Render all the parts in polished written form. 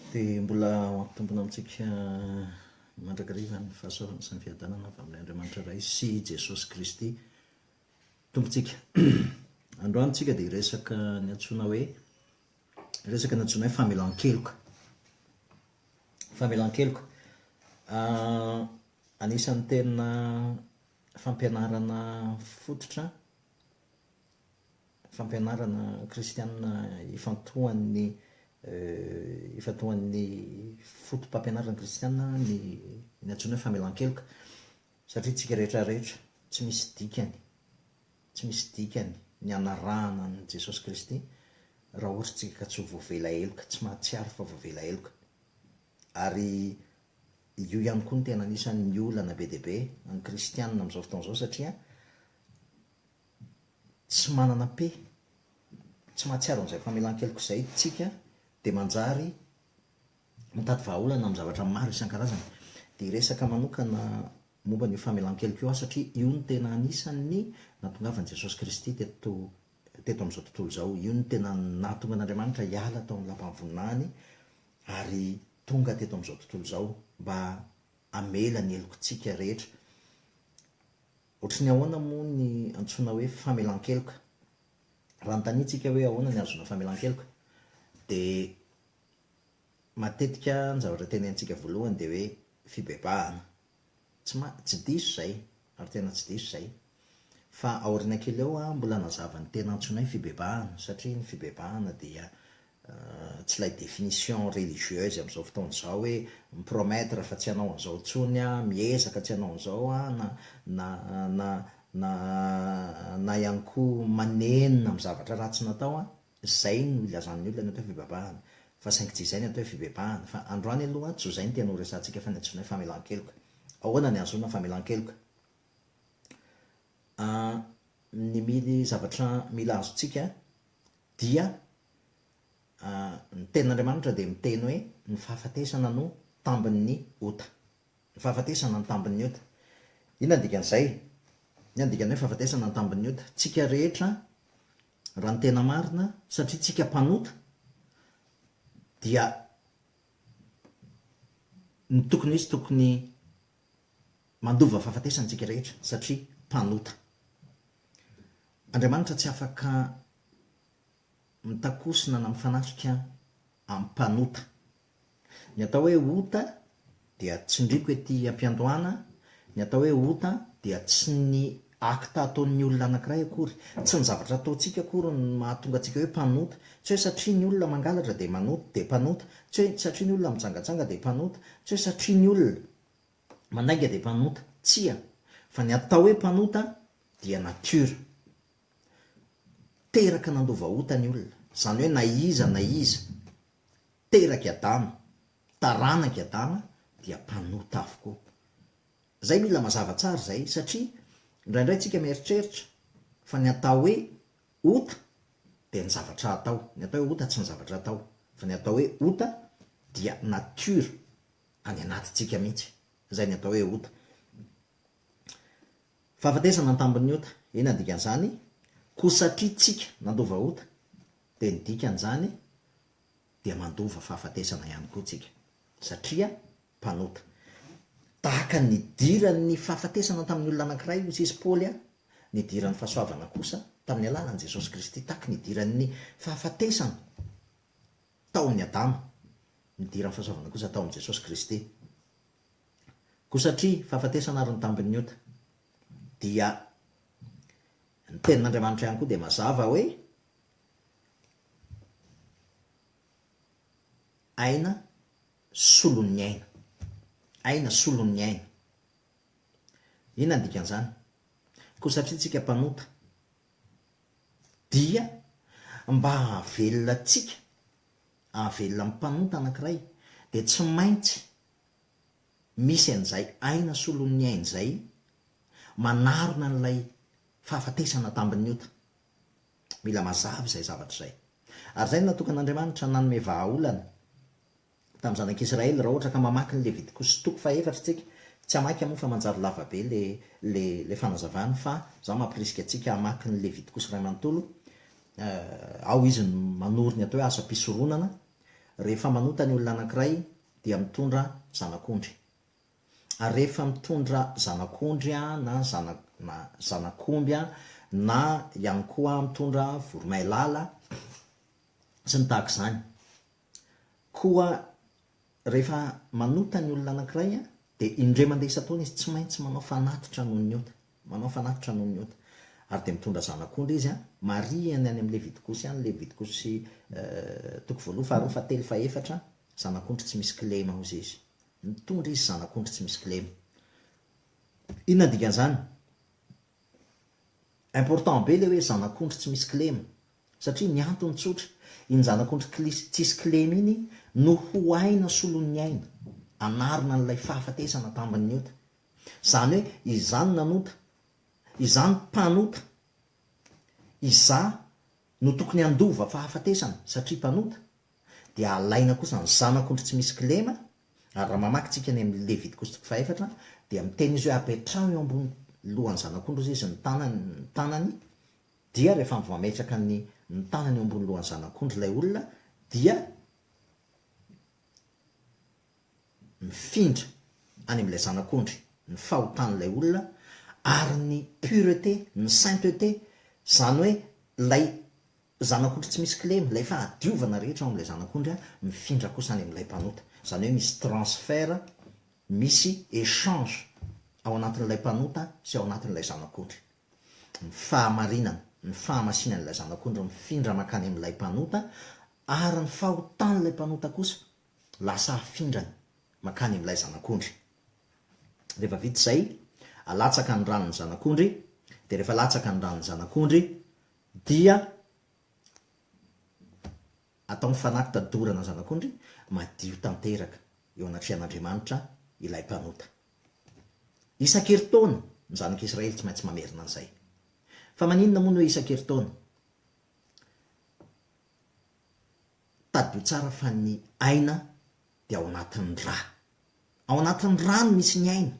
Dia mbola ho ampitombina amintsika mandrakariva ny fahasoavana sy ny fiadanana avy amin'ilay Andriamanitra Ray sy Jesosy Kristy Tompontsika. Androany tsika dia hiresaka ny antsoina hoe hiresaka ny antsoina hoe famelan-keloka. Famelan-keloka. Anisan'ny tena fampianarana fototra Fampianarana kristianina ifantohan'ny ifantohan'ny foto-pampianarana kristianina ny ny antsoina hoe famelan-keloka satria tsika rehetra rehetra tsy misy dikany tsy misy dikany ny hanarahana an'i Jesosy Kristy raha ohatra tsika ka tsy ho voavela heloka, tsy mahatsiaro fa voavela heloka. Ary io ihany koa no tena anisan'ny olana be dia be an'ny kristianina amin'izao fotoana izao satria tsy manana paix, tsy mahatsiaro an'izay famelan-keloka izay tsika dia manjary mitady vahaolana amin'ny zavatra maro isan-karazany. Dia hiresaka manokana momba an'io famelan-keloka io aho satria io no tena anisan'ny nahatongavan'i Jesosy Kristy teto teto amin'izao tontolo izao. Io no tena nahatonga an'Andriamanitra hiala tao amin'ny lapan'ny voninahiny ary tonga teto amin'izao tontolo izao mba hamela ny helokintsika rehetra. Ohatry ny ahoana moa ny antsoina hoe famelan-keloka? Raha anontaniantsika hoe ahoana ny ahazoana famelan-keloka, dia matetika ny zavatra tenenintsika voalohany dia hoe fibebahana. Tsy ma, tsy diso izay, ary tena tsy diso izay. Fa aoriana kely eo aho mbola hanazava ny tena antsoina hoe fibebahana, satria ny fibebahana dia tsy ilay définition religieuse amin'izao fotoana izao hoe mi-promettre fa tsy hanao an'izao intsony aho, miezaka tsy hanao an'izao aho na na na na na ihany koa manenina amin'ny zavatra ratsy natao aho, izay no ilazan'ny olona ny atao hoe fibebahana. Fa saingy tsy izay ny atao hoe fibebahana. Fa androany aloha tsy ho izay no tena ho resahantsika fa ny antsoina hoe famelan-keloka. Ahoana ny ahazoana famelan-keloka? Ny mily zavatra mila azontsika dia ny tenin'Andriamanitra dia miteny hoe ny fahafatesana no tambin'ny ota. Ny fahafatesana no tambin'ny ota. Inona ny dikan'izay? Inona ny dikan'ny hoe fahafatesana no tambin'ny ota? Tsika rehetra, raha ny tena marina, satria tsika mpanota, dia ny tokony ho izy tokony mandova fahafatesana tsika rehetra, satria mpanota. Andriamanitra tsy afaka mitakosina na mifanatrika amin'ny mpanota. Ny atao hoe ota dia tsindriako ety am-piandohana, ny atao hoe ota dia tsy ny acte ataon'ny olona anankiray akory, tsy ny zavatra ataontsika akory no mahatonga antsika hoe mpanota, tsy hoe satria ny olona mangalatra dia manota dia mpanota, tsy hoe satria ny olona mijangajanga dia mpanota, tsy hoe satria ny olona mandainga dia mpanota, tsia, fa ny atao hoe mpanota dia nature. Teraka nandova ota ny olona, izany hoe na iza na iza terak'i Adama, taranak'i Adama dia mpanota avokoa. Izay mila mazava tsara izay satria indraindray tsika mieritreritra fa ny atao hoe ota dia ny zavatra atao, ny atao hoe ota tsy ny zavatra atao fa ny atao hoe ota dia nature any anatintsika mihitsy, izay ny atao hoe ota. Fahafatesana ny tambin'ny ota. Inona ny dikan'izany? Koa satria tsika nandova ota, dia ny dikan'izany dia mandova fahafatesana ihany koa tsika, satria mpanota. Tahaka ny nidiran'ny fahafatesana tamin'ny olona anankiray, hoy sisy Paoly, nidiran'ny fahasoavana kosa tamin'ny alalan'i Jesosy Kristy, tahaka ny nidiran'ny fahafatesana tao amin'i Adama, nidiran'ny fahasoavana kosa tao amin'i Jesosy Kristy. Koa satria fahafatesana ary ny tambin'ny ota, dia ny Tenin'Andriamanitra ihany koa dia mazava hoe, aina solon'ny aina. Aina solon'ny aina. Inona ny dikan'izany? Koa satria tsika mpanota, dia mba hahavelona antsika, hahavelona ny mpanota anankiray, dia tsy maintsy misy an'izay aina solon'ny aina izay manarona an'ilay fahafatesana tambin'ny ota. Mila mazava izay zavatra izay. Ary izay no natokan'Andriamanitra nanome vahaolana tamin'ny zanak'Israely. Raha ohatra ka mamaky ny Levitikosy toko fahefatra isika, tsy hamaky aho moa fa manjary lava be le le le fanazavana fa izaho mampirisika antsika hamaky ny Levitikosy iray manontolo. Ao izy no manoro ny atao hoe asam-pisoronana. Rehefa manota ny olona anankiray dia mitondra zanak'ondry. Ary rehefa mitondra zanak'ondry na zana na zanak'omby na ihany koa mitondra voromailala sy ny tahaka izany. Koa rehefa manota ny olona anankiray dia indray mandeha isan-taona izy tsy maintsy manao fanatitra noho ny ota. Manao fanatitra noho ny ota. Ary dia mitondra zanak'ondry izy an, marihiny any amin'ny Levitikosy any, Levitikosy toko voalohany, faharoa, fahatelo, fahefatra, zanak'ondry tsy misy kilema hozy izy. Mitondra izy zanak'ondry tsy misy kilema. Inona ny dikan'izany? Important be ilay hoe zanak'ondry tsy misy kilema. Satria ny antony tsotra, iny zanak'ondry klis tsisy kilema iny no ho aina solon'ny aina, hanarina an'ilay fahafatesana tambin'ny ota. Izany hoe izaho no nanota, izaho no mpanota, izaho no tokony handova fahafatesana satria mpanota, dia alaina kosa ny zanak'ondry tsy misy kilema, ary raha mamaky tsika any amin'ny Levitikosy toko fahefatra dia miteny izy hoe apetraho eo ambony lohan'ny zanak'ondry hozy izy ny tanany, ny tanany, dia rehefa avy mametraka ny ny tanany eo ambony lohan'ny zanak'ondry ilay olona dia mifindra any amin'ilay zanak'ondry ny fahotan'ilay olona ary ny pureté, ny sainteté, izany hoe ilay zanak'ondry tsy misy kilema, ilay fahadiovana rehetra ao amin'ilay zanak'ondry mifindra kosa any amin'ilay mpanota. Izany hoe misy transfert, misy échange ao anatin'ilay mpanota sy ao anatin'ilay zanak'ondry. Ny fahamarinana, ny fahamasinan'ilay zanak'ondry mifindra mankany amin'ilay mpanota ary ny fahotan'ilay mpanota kosa lasa afindrany mankany amin'ilay zanak'ondry. Rehefa vita izay, alatsaka ny ran'ny zanak'ondry, dia rehefa latsaka ny ran'ny zanak'ondry dia atao mifanakitra dorana zanak'ondry, madio tanteraka eo anatrehan'Andriamanitra ilay mpanota. Isan-kerintaona ny zanak'Israely tsy maintsy mamerina an'izay. Fa maninona moa ny hoe isan-kerintaona? Tadidio tsara fa ny aina dia ao anatin'ny rà. Ao anatin'ny rà no misy ny aina.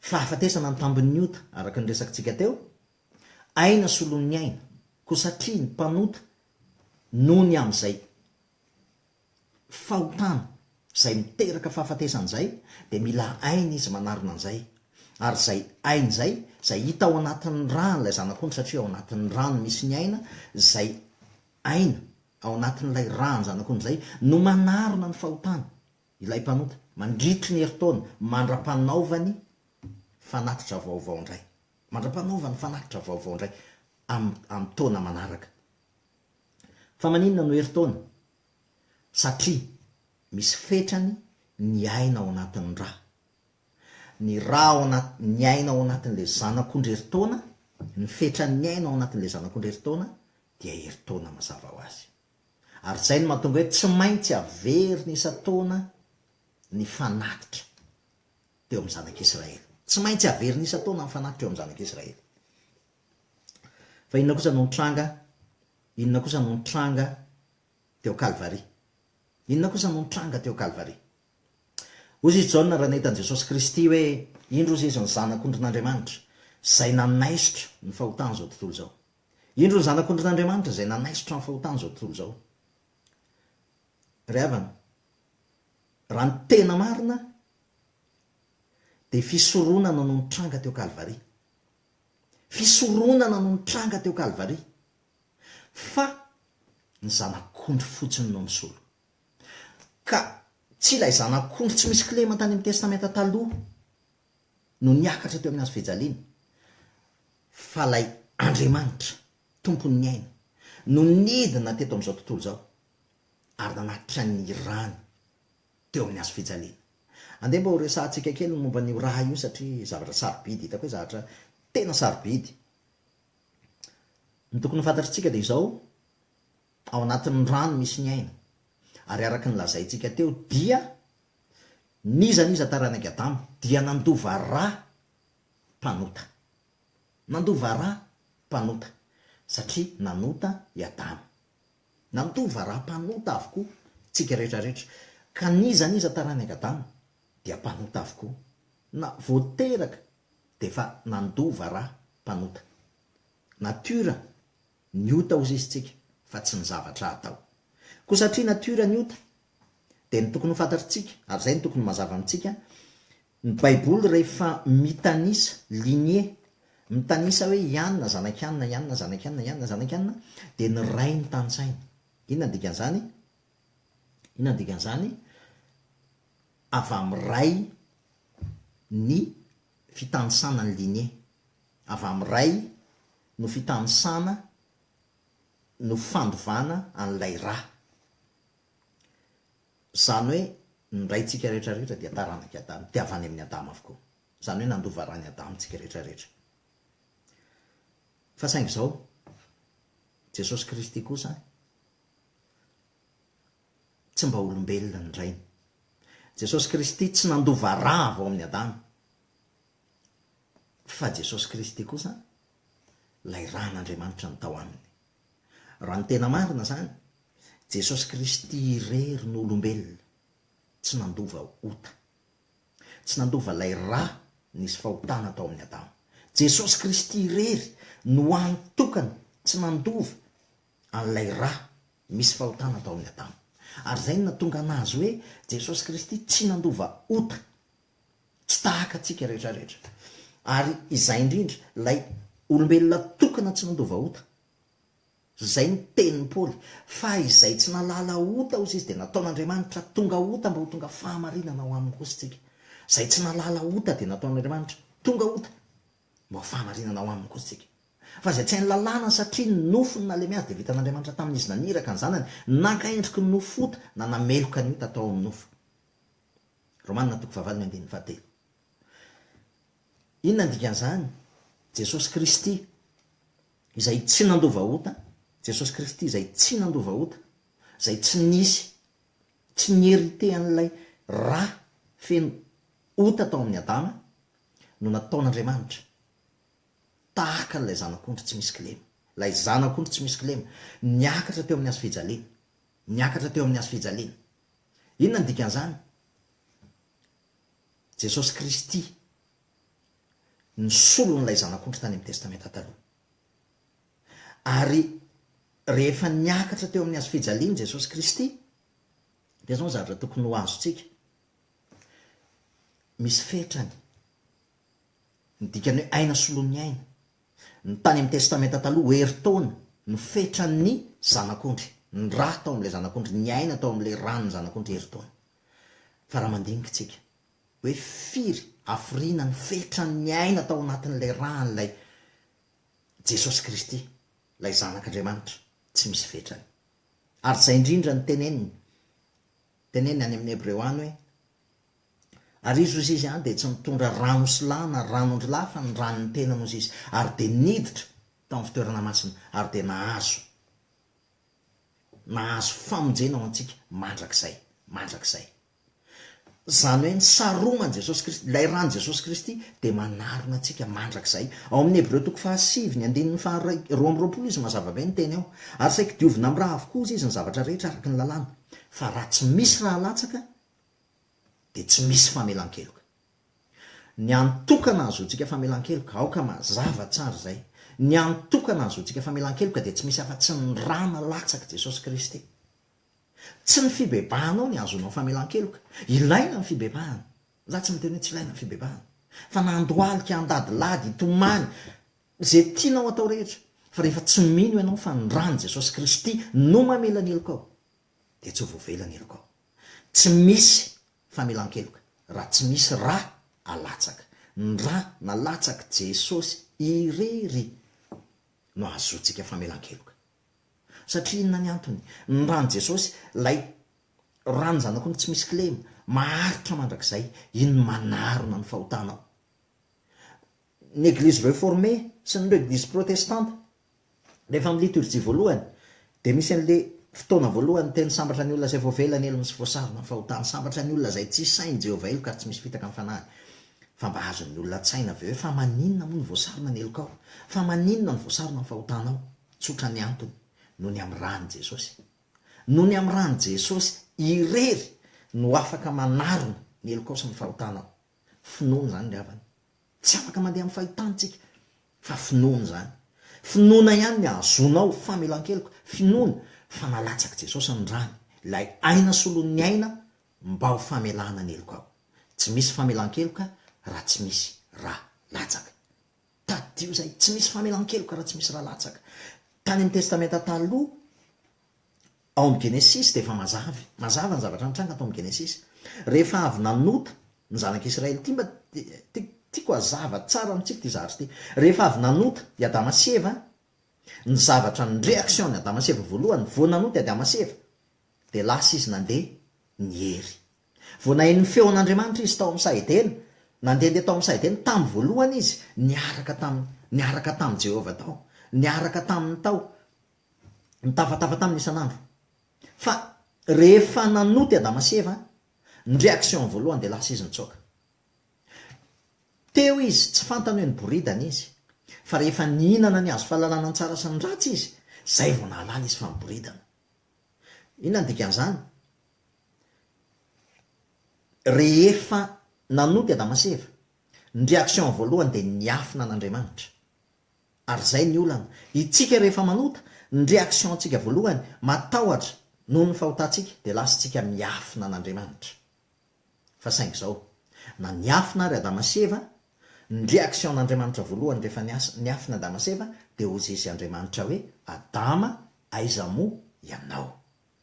Fahafatesana ny tambin'ny ota, araka ny resakintsika teo. Aina solon'ny aina. Koa satria ny mpanota noho ny amin'izay fahotana izay miteraka fahafatesana izay dia mila aina izy manarina an'izay. Ary izay aina izay, izay hita ao anatin'ny ràn'ilay zanak'ondry satria ao anatin'ny rà no misy ny aina, izay aina ao anatin'ilay ràn-janak'ondry izay no manarona ny fahotany ilay mpanota mandritry ny herintaona mandra-panaovany fanatitra vaovao indray, mandra-panaovany fanatitra vaovao indray amin'ny taona manaraka. Fa maninona no herintaona? Satria misy fetrany ny aina ao anatin'ny rà. Ny rà ao anaty, ny aina ao anatin'ilay zanak'ondry herintaona, ny fetran'ny aina ao anatin'ilay zanak'ondry herintaona dia herintaona mazava ho azy. Ary izay no mahatonga hoe tsy maintsy averina isan-taona ny fanatitra teo amin'ny zanak'Israely. Tsy maintsy averina isan-taona ny fanatitra eo amin'ny zanak'Israely. Fa inona kosa no nitranga? Inona kosa no nitranga teo Kalvary? Inona kosa no nitranga teo Kalvary? Hoy izy Jaona raha nahita an'i Jesosy Kristy hoe, Indro hozy izy ny Zanak'ondrin'Andriamanitra, izay nanaisotra ny fahotan'izao tontolo izao. Indro ny Zanak'ondrin'Andriamanitra izay nanaisotra ny fahotan'izao tontolo izao. Ry havana, raha ny tena marina dia fisoronana no nitranga teo Kalvary. Fisoronana no nitranga teo Kalvary. Fa ny Zanak'ondry fotsiny no nisolo. Ka tsy ilay Zanak'ondry tsy misy kilema tany amin'ny Testamenta Taloha no niakatra teo amin'ny hazo fijaliana, fa ilay Andriamanitra, Tompon'ny aina, no nidina teto amin'izao tontolo izao ary nanatitra ny rany teo amin'ny hazo fijaliana. Andeha mba horesahantsika kely ny momba an'io ra io satria zavatra sarobidy, hitako hoe zavatra tena sarobidy. Ny tokony ho fantatritsika dia izao, ao anatin'ny rano misy ny aina, ary araka ny lazaintsika teo dia n'iza n'iza taranak'i Adama dia nandova ra mpanota. Nandova ra mpanota, satria nanota i Adama. Nandova ra mpanota avokoa tsika rehetra rehetra. Ka n'iza n'iza taranak'i Adama dia mpanota avokoa. Na vao teraka dia efa nandova ra mpanota. Nature ny ota hozy izy tsika fa tsy ny zavatra atao. Koa satria nature ny ota, dia ny tokony ho fantatritsika, ary izay no tokony ho mazava amintsika, ny Baiboly rehefa mitanisa, lignée, mitanisa hoe i anona zanak'i anona, i anona zanak'i anona, i anona zanak'i anona, dia ny ray no tanisaina. Inona ny dikan'izany? Inona ny dikan'izany? Avy amin'ny ray ny fitanisana ny lignée. Avy amin'ny ray no fitanisana no fandovana an'ilay ra. Izany hoe ny raintsika rehetra rehetra dia taranak'i Adama, dia avy any amin'i Adama avokoa. Izany hoe nandova ran'i Adama tsika rehetra rehetra. Fa saingy izao, Jesosy Kristy kosa tsy mba olombelona ny Rainy. Jesosy Kristy tsy nandova ra avy ao amin'i Adama. Fa Jesosy Kristy kosa ilay ran'Andriamanitra no tao aminy. Raha ny tena marina izany, Jesosy Kristy irery no olombelona tsy nandova ota. Tsy nandova ilay ra nisy fahotana tao amin'i Adama. Jesosy Kristy irery no hany tokana tsy nandova an'ilay ra misy fahotana tao amin'i Adama. Ary izay no nahatonga an'azy hoe Jesosy Kristy tsy nandova ota. Tsy tahaka antsika rehetra rehetra. Ary izay indrindra, ilay olombelona tokana tsy nandova ota. Izay no tenin'i Paoly, fa izay tsy nahalala ota hozy izy dia nataon'Andriamanitra tonga ota mba ho tonga fahamarinana ao aminy kosa isika. Izay tsy nahalala ota dia nataon'Andriamanitra tonga ota mba ho fahamarinana ao aminy kosa isika. Fa izay tsy hain'ny lalàna satria ny nofo no nalemy azy dia vitan'Andriamanitra tamin'izy naniraka ny Zanany naka endriky ny nofo ota nanameloka ny ota tao amin'ny nofo. Romana toko fahavalo ny andininy fahatelo. Inona ny dikan'izany? Jesosy Kristy izay tsy nandova ota, Jesosy Kristy izay tsy nandova ota, izay tsy nisy, tsy ni-herite an'ilay ra feno ota tao amin'i Adama, no nataon'Andriamanitra tahaka an'ilay zanak'ondry tsy misy kilema. Ilay zanak'ondry tsy misy kilema, niakatra teo amin'ny hazo fijaliana. Niakatra teo amin'ny hazo fijaliana. Inona ny dikan'izany? Jesosy Kristy nisolo an'ilay zanak'ondry tany amin'ny Testamenta Taloha. Ary rehefa niakatra teo amin'ny hazo fijaliana Jesosy Kristy, dia izao ny zavatra tokony ho azontsika. Misy fetrany. Ny dikan'ny hoe aina solon'ny aina. Ny tany amin'ny Testamenta Taloha, herintaona no fetran'ny zanak'ondry. Ny ra tao amin'ilay zanak'ondry, ny aina tao amin'ilay ran'ny zanak'ondry herintaona. Fa raha mandinika isika, hoe firy hafiriana ny fetran'ny aina tao anatin'ilay ra an'ilay Jesosy Kristy, ilay Zanak'Andriamanitra, tsy misy fetrany. Ary izay indrindra no teneniny, teneniny any amin'ny Hebreo any hoe, Ary izy hozy izy an, dia tsy nitondra rano sy lahy na ran'ondrilahy fa ny ran'ny tenany hozy izy, ary dia niditra tao amin'ny fitoerana masina, ary dia nahazo, nahazo famonjena ho antsika mandrakizay, mandrakizay. Izany hoe ny saroman'i Jesosy Kristy, ilay ran'i Jesosy Kristy dia manarona antsika mandrakizay. Ao amin'ny Hebreo toko fahasivy, ny andininy faha 22 izy mazava be ny teny ao. Ary saiky diovina amin'ny ra avokoa hozy izy ny zavatra rehetra araka ny lalàna. Fa raha tsy misy ra alatsaka, dia tsy misy famelan-keloka. Ny antokana ahazoantsika famelan-keloka, aoka mazava tsara izay, ny antokana ahazoantsika famelan-keloka dia tsy misy afa-tsy ny rà nalatsak'i Jesosy Kristy. Tsy ny fibebahanao ny ahazoanao famelan-keloka. Ilaina ny fibebahana. Za tsy miteny hoe tsy ilaina ny fibebahana. Fa na handohalika, handadilady, hitomany, izay tianao atao rehetra, fa rehefa tsy mino ianao fa ny ràn'i Jesosy Kristy no mamela ny helokao, dia tsy ho voavela ny helokao. Tsy misy famelan-keloka raha tsy misy ra alatsaka. Ny ra nalatsak'i Jesosy irery no ahazoantsika famelan-keloka. Satria inona ny antony? Ny ran'i Jesosy, ilay ran'ny Zanak'ondry tsy misy kilema, maharitra mandrakizay, iny no manarona ny fahotanao. Ny Eglizy Reformé sy ny Eglizy Protestanta, rehefa amin'ny liturjia voalohany, dia misy an'ilay fotoana voalohany teny sambatra ny olona izay voavela ny helony sy voasarona ny fahotany, sambatra ny olona izay tsy sain'i Jehovah heloka ary tsy misy fitaka ny fanahiny. Fa mba azon'ny olona an-tsaina ve hoe fa maninona moa no voasarona ny helokao? Fa maninona no voasarona ny fahotanao? Tsotra ny antony, noho ny amin'ny ran'i Jesosy. Noho ny amin'ny ran'i Jesosy irery no afaka manarona ny helokao sy ny fahotanao. Finoana izany ry havana. Tsy afaka mandeha amin'ny fahitana isika fa finoana izany. Finoana ihany ny ahazoanao famelan-keloka. Finoana. Fa nalatsak'i Jesosy ny rany, ilay aina solon'ny aina mba ho famelana ny helokao. Tsy misy famelan-keloka raha tsy misy ra latsaka. Tadidio izay, tsy misy famelan-keloka raha tsy misy ra latsaka. Tany amin'ny Testamenta Taloha, ao amin'ny Genesisy dia efa mazava, mazava ny zavatra nitranga tao amin'ny Genesisy. Rehefa avy nanota ny zanak'Israely, ity mba tiako hazava tsara amintsika ity zavatra ity. Rehefa avy nanota i Adama sy Eva, ny zavatra, ny réaction-n'i Adama sy Eva voalohany, vao nanota i Adama sy Eva, dia lasa izy nandeha niery. Vao naheno ny feon'Andriamanitra izy tao amin'ny saha Edena, nandehandeha tao amin'ny saha Edena, tamin'ny voalohany izy niaraka tamin'ny, niaraka tamin'i Jehovah tao, niaraka taminy tao, nitafatafa taminy isan'andro. Fa rehefa nanota i Adama sy Eva, ny réaction voalohany dia lasa izy nitsoaka. Teo izy, tsy fantany hoe niboridana izy. Fa rehefa nihinana ny hazo fahalalana ny tsara sy ny ratsy izy, izay vao nahalala izy fa niboridana. Inona ny dikan'izany? Rehefa nanota i Adama sy Eva, ny réaction voalohany dia niafina an'Andriamanitra. Ary izay ny olana. Itsika rehefa manota, ny réaction-ntsika voalohany, matahotra noho ny fahotantsika, dia lasa tsika miafina an'Andriamanitra. Fa saingy izao, na niafina ary Adama sy Eva, ny réaction-n'Andriamanitra voalohany rehefa niafina Adama sy Eva, dia hoy izy Andriamanitra hoe, Adama, aiza moa ianao?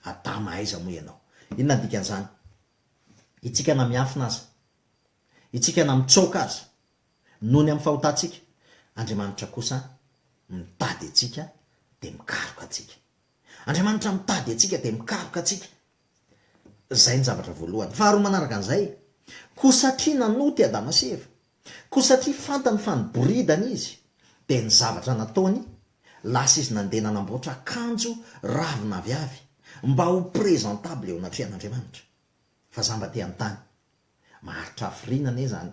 Adama aiza moa ianao? Inona ny dikan'izany? Itsika na miafina aza, itsika na mitsoaka aza, noho ny amin'ny fahotantsika, Andriamanitra kosa mitady antsika dia mikaroka antsika. Andriamanitra mitady antsika dia mikaroka antsika. Izay ny zavatra voalohany. Faharoa manaraka an'izay, koa satria nanota i Adama sy Eva, Koa satria fantany fa niboridana izy, dia ny zavatra nataony, lasa izy nandeha nanamboatra akanjo ravin'aviavy mba ho présentable eo anatrehan'Andriamanitra. Fa za mba te hanontany, maharitra hafiriana anie izany,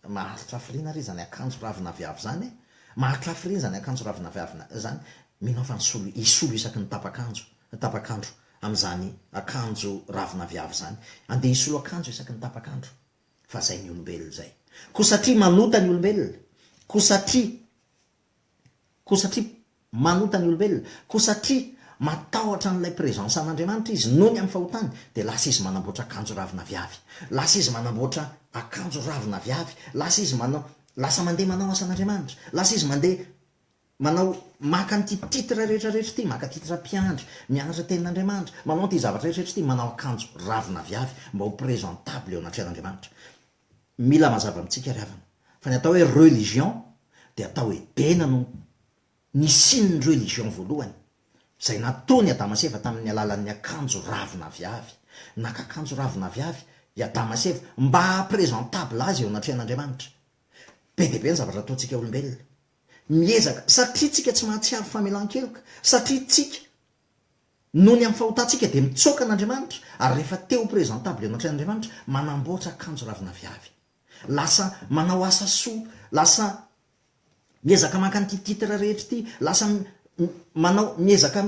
maharitra hafiriana re izany akanjo ravin'aviavy izany e? Maharitra hafiriana izany akanjo ravin'aviavy izany? Mino aho fa nisolo, hisolo isaky ny tapak'anjo, tapak'andro amin'izany akanjo ravin'aviavy izany. Andeha hisolo akanjo isaky ny tapak'andro. Fa zay ny olombelona zay. Koa satria manota ny olombelona, koa satria, koa satria manota ny olombelona, koa satria matahotra an'ilay présence an'Andriamanitra izy noho ny amin'ny fahotany, dia lasa izy manamboatra akanjo ravin'aviavy. Lasa izy manamboatra akanjo ravin'aviavy. Lasa izy manao, lasa mandeha manao asan'Andriamanitra. Lasa izy mandeha Manao, maka an'ity titre rehetra rehetra ity, maka titre mpiandry, mianatra tenin'Andriamanitra, manao an'ity zavatra rehetra rehetra ity, manao akanjo ravin'aviavy mba ho présentable eo anatrehan'Andriamanitra. Mila mazava amintsika ry havana fa ny atao hoe religion dia atao Edena no nisian'ny religion voalohany, izay nataon'i Adama sy Eva tamin'ny alalan'ny akanjo ravin'aviavy. Naka akanjo ravin'aviavy i Adama sy Eva mba haha-présentable azy eo anatrehan'Andriamanitra. Be dia be ny zavatra ataontsika olombelona. Miezaka, satria tsika tsy mahatsiaro famelan-keloka, satria tsika, noho ny amin'ny fahotantsika dia mitsoaka an'Andriamanitra, ary rehefa te ho présentable eo anatrehan'Andriamanitra, manamboatra akanjo ravin'aviavy. Lasa manao asa soa, lasa miezaka maka an'ity titre rehetra ity, lasa manao, miezaka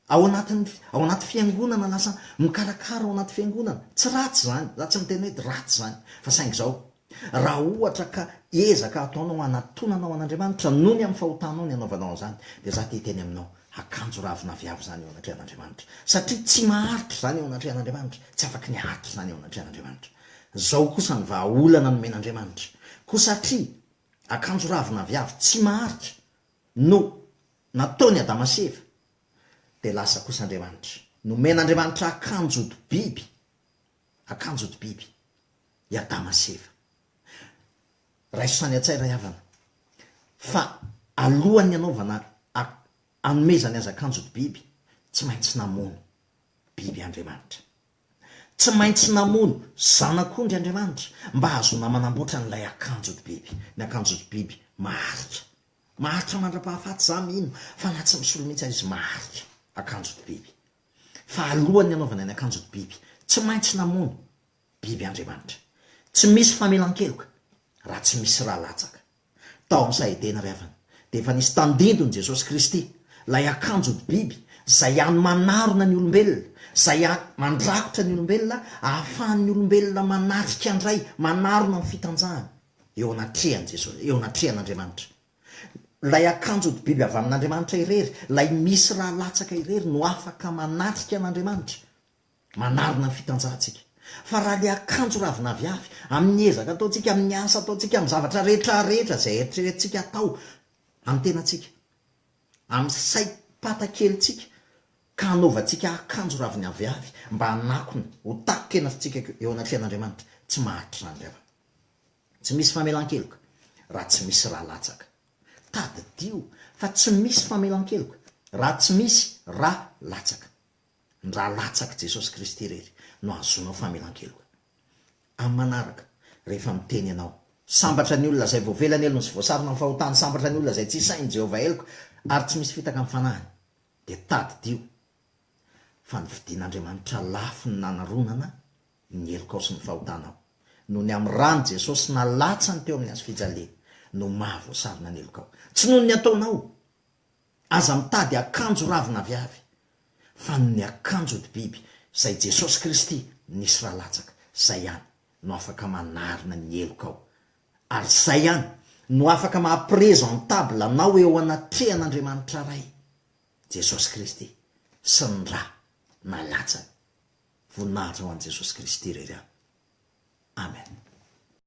ao anatin'ny, ao anaty fiangonana, lasa mikarakara ao anaty fiangonana. Tsy ratsy izany, za tsy miteny hoe ratsy izany, fa saingy izao, Raha ohatra ka ezaka ataonao hanatonanao an'Andriamanitra noho ny amin'ny fahotanao ny hanaovanao an'izany, dia za te hiteny aminao, akanjo ravin'aviavy izany eo anatrehan'Andriamanitra. Satria tsy maharitra izany eo anatrehan'Andriamanitra, tsy afaky ny haharitra izany eo anatrehan'Andriamanitra. Izao kosa ny vahaolana nomen'Andriamanitra. Koa satria akanjo ravin'aviavy tsy maharitra no nataon'i Adama sy Eva, dia lasa kosa Andriamanitra. Nomen'Andriamanitra akanjo hodi-biby, akanjo hodi-biby. i Adama sy Eva. Raiso sany an-tsaina ry havana fa alohan'ny hanaovana hanomezany azy akanjo ny biby, tsy maintsy namono biby Andriamanitra. Tsy maintsy namono zanak'ondry Andriamanitra mba hahazoana manamboatra an'ilay akanjo ny biby. Ny akanjo ny biby maharitra. Maharitra mandra-pahafaty, za mino fa na tsy misolo mihitsy aza izy maharitra akanjo ny biby. Fa alohan'ny hanaovana ny akanjo ny biby, tsy maintsy namono biby Andriamanitra. Tsy misy famelan-keloka raha tsy misy rà latsaka. Tao amin'ny saha Edena ry havana, dia efa nisy tandindon'i Jesosy Kristy, ilay akanjo hodi-biby, izay hany manarona ny olombelona, izay hany mandrakotra ny olombelona, ahafahan'ny olombelona manatrika indray, manarona ny fitanjahany eo anatrehan'i Jesosy, eo anatrehan'Andriamanitra. Ilay akanjo hodi-biby avy amin'Andriamanitra irery, ilay misy ra latsaka irery no afaka manatrika an'Andriamanitra, manarina ny fitanjahantsika. Fa raha ilay akanjo ravin'aviavy, amin'ny ezaka ataontsika, amin'ny asa ataontsika, amin'ny zavatra rehetra rehetra izay eritreretintsika atao amin'ny tenantsika, amin'ny saim-pata kelintsika, ka hanaovantsika akanjo ravin'aviavy mba hanakona ho takin-kenatsika eo anatrehan'Andriamanitra, tsy maharitra izany ry havana. Tsy misy famelan-keloka raha tsy misy ra latsaka. Tadidio fa tsy misy famelan-keloka raha tsy misy ra latsaka. Ny ra latsak'i Jesosy Kristy irery no ahazoanao famelan-keloka. Amin'ny manaraka, rehefa miteny ianao, Sambatra ny olona izay voavela ny helony sy voasarona ny fahotany, sambatra ny olona izay tsy isain'i Jehovah heloka ary tsy misy fitaka amin'ny fanahiny, dia tadidio fa novidian'Andriamanitra lafo ny nanaronana ny helokao sy ny fahotanao. Noho ny amin'ny ran'i Jesosy nalatsany teo amin'ny hazofijaliana no maha voasarona ny helokao. Tsy noho ny ataonao. Aza mitady akanjo ravin'aviavy, fa noho ny akanjo hodi-biby izay Jesosy Kristy nisy ra latsaka, izay ihany no afaka manarina ny helokao. Ary izay ihany no afaka maha présentable anao eo anatrehan'Andriamanitra Ray, Jesosy Kristy sy ny ra nalatsany. Voninahitra ho an'i Jesosy Kristy irery ihany. Amen.